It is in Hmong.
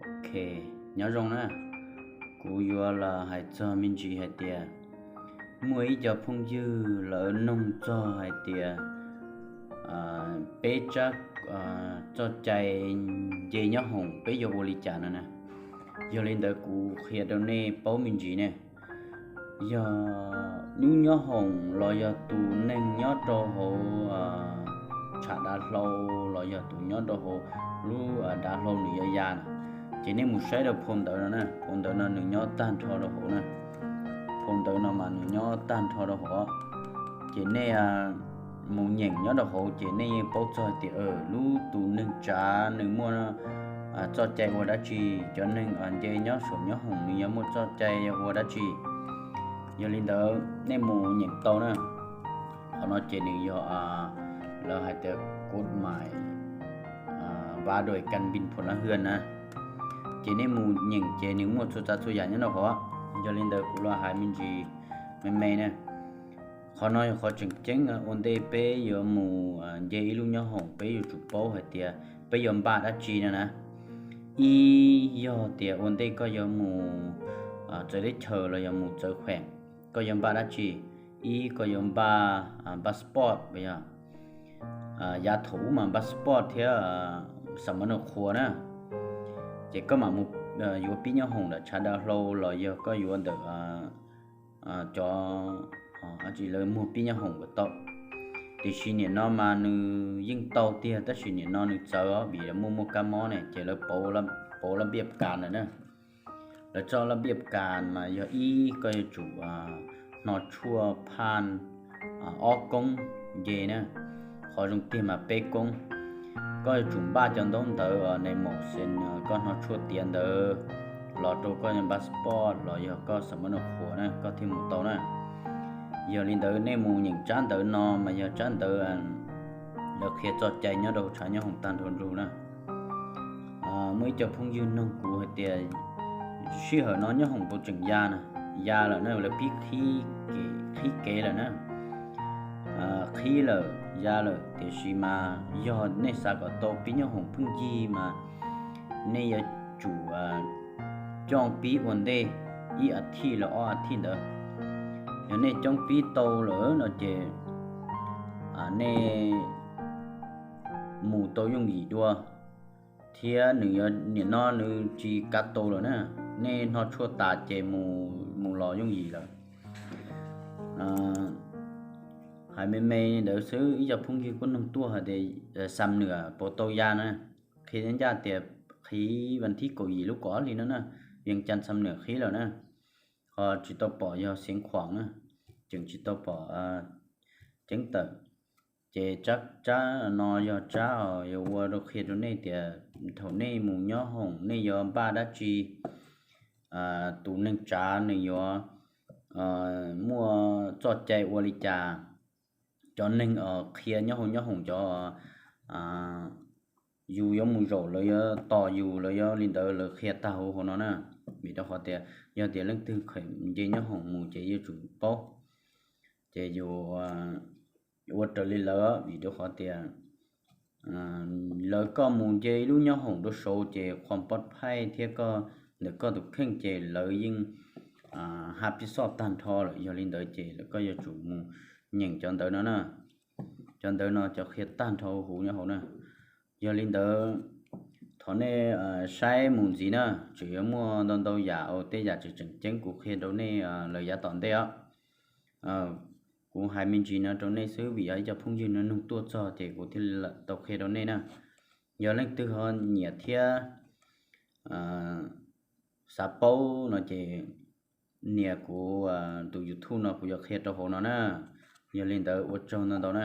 Ok, nyob zoo na. Kuv yuav los hais txog me ntsis hais tias muaj ib co phooj ywg lawv noog txog hais tias peb tsab txoj cai nce nyob hoom peb yuav ua li cas no na. Yog li ntawd kuv qhia rau nej paub me ntsis ne. Yog lub nyob hoom los yog tus neeg nyob rau hauv tshav dav hlau los yog tus nyob rau hauv lub dav hlau nws yuav ya na, ces nej mus saib rau phau ntawv no na, phau ntawv no nws nyob tag nrho rau hauv na. Phau ntawv no mas nws nyob tag nrho rau hauv. Ces nej mus nyeem nyob rau hauv ces nej yeej paub txog tias lub tus neeg tsav nws muaj txoj cai ua dab tsi, cov neeg nce nyob saum nyob hoom nws yuav muaj txoj cai ua dab tsi. Yog li ntawd nej mus nyeem tau na. Qhov no ces nws yog lawv hais tias kod mais va dua kan bin phu la hwj na. Ces nej mus nyeem ces nws muaj txhua tsav txhua yam nyob rau hauv. Yog li ntawd kuv los hais me ntsis me me na. Qhov no yog qhov tseem ceeb ua ntej peb yuav mus nce ib lub nyob hoom peb yuav tsum paub hais tias peb yuav npaj dab tsi no na. Ib yog tias ua ntej koj yuav mus txawv teb chaws los yog mus txawv kheem, koj yuav npaj dab tsi? Ib, koj yuav npaj passport, yog yav thaum ub mas passport thiab xam ma no qhua na. Ces koj mam mus yuav pib nyob hoom ntawm tshav dav hlau los yog koj yuav ntawm cov tsis lawv muag pib nyob hoom kuj tau. Tiam sis nim no mas nws yeej tau tiag tab sis nim no nws txawv os vim muaj muaj kab mob ne ces lawv pauv lab npiaj kas lawm na. Lawv tso lab npiaj kas mas yog ib, koj yuav tsum hno tshuaj phaj ob koob nce na, qhov zoo tiag mas peb koob. Koj yuav tsum npaj cov ntaub ntawv ne, mos xes koj hno tshuaj tiav ntawd los rau koj passport los yog koj xam ma no qhua na koj thiaj mus tau na. Yog li ntawd nej mus nyeem tsab ntawv no mas yog tsab ntawv lawv qhia txoj cai nyob rau tshav nyob hoom tag nrho lug na. Muaj ib co phooj ywg noog kuv hais tias sij hawm no nyob hoom puas tseem ya na? Ya lawm na, lawv pib qhib kev lawm na. Qhib lawm ya lawm tiam sis mas yog nej xav kom tau pib nyob hoom pheej yig mas nej yuav tsum coj pib ua ntej ib as thiv los ob as thiv ntawd. Yog nej coj pib tau lawm no ces nej mus tau yooj yim dua, thiab nws nim no nws tsis kav tau lawm na. Nej hno tshuaj tas ces mus los yooj yim lawm. Hais me me ntawd xwb, ib co phooj ywg kuj noog tuaj hais tias xam nwm puas tau ya na. Qhia ncaj tias qhib vas thib kaum yim lub kaum ob hli no na, Vias Cas xam nwm qhib lawm na. Ho tsis tau pom yog Xiav Khuam na, tseem tsis tau pom ceeb tawm. Ces tsab no yog tsab uas yuav ua rau qhia rau nej tias thaum nej mus nyob hoom nej yuav npaj dab tsi, tus neeg tsav nws yuav muaj txoj cai ua li cas, cov neeg qhia nyob hauv nyob hoom cov yus yuav mus zaum lawv yuav tos yus lawv yuav li ntawd lawv qhia tag huv hauv no na. Vim rau qhov tias yog tias leej twg kheem nce nyob hoom mus ces yuav tsum paub. Ces yus ua raws li lawv vim rau qhov tias lawv koj mus nce ib lub nyob hoom rau saud ces qhuas pob phaij thiab koj ntawm koj tus kheej ces lawv yeej hab pib xoj tag nrho lawm. Yog li ntawd ces lawv koj yuav tsum mus nyeem cov ntawv no na. Cov ntawv no cov qhia tag nrho huv nyob hauv na. Yog li ntawd thov nej saib mus ntxiv na, tseem yuav muaj ntau ntau yam uas tej yam tseem tseem ceeb kuv qhia rau nej lawm yav tom ntej os. Kuv hais me ntsis no rau nej xwb vim yog ib co phooj ywg no nug tuaj txog ces kuv thiaj li tau qhia rau nej na. Yog leej twg ho nyiam thiab xav paub no ces nias kuv tus YouTube no kuv yuav qhia rau hauv no na. Yog li ntawd ua tsaug ntau ntau na.